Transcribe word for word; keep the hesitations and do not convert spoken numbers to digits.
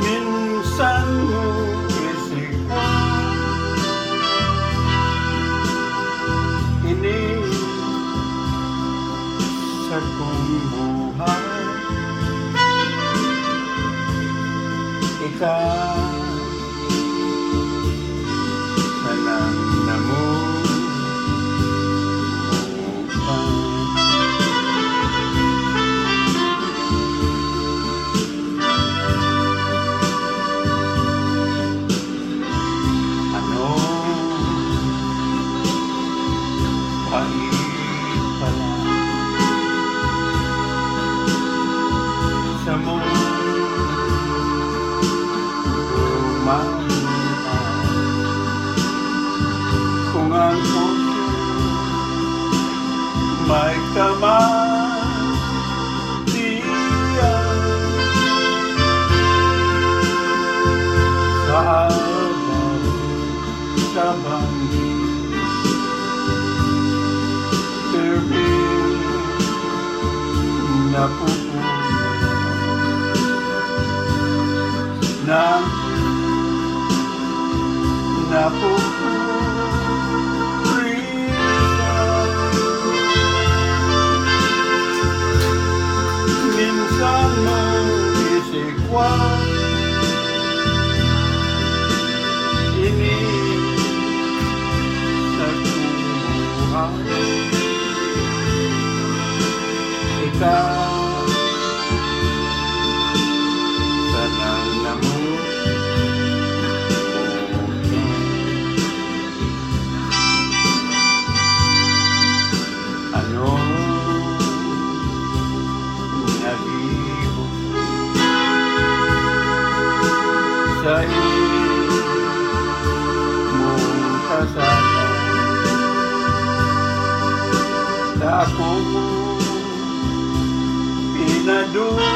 Minsan mo isigwa ini sa kong buhay. Ikaw sanang namubuhay. Ano pa ipala sa mundo man? Kung ang puso may kamatian sa araw, sa bangin, pirmi napupuno na, napupurisan. Minsan mo isigwa ini sa kong buhay. Ikaw sanang namubuhay. Ano nagihok sa imong kasama? Dako mo pinadusa.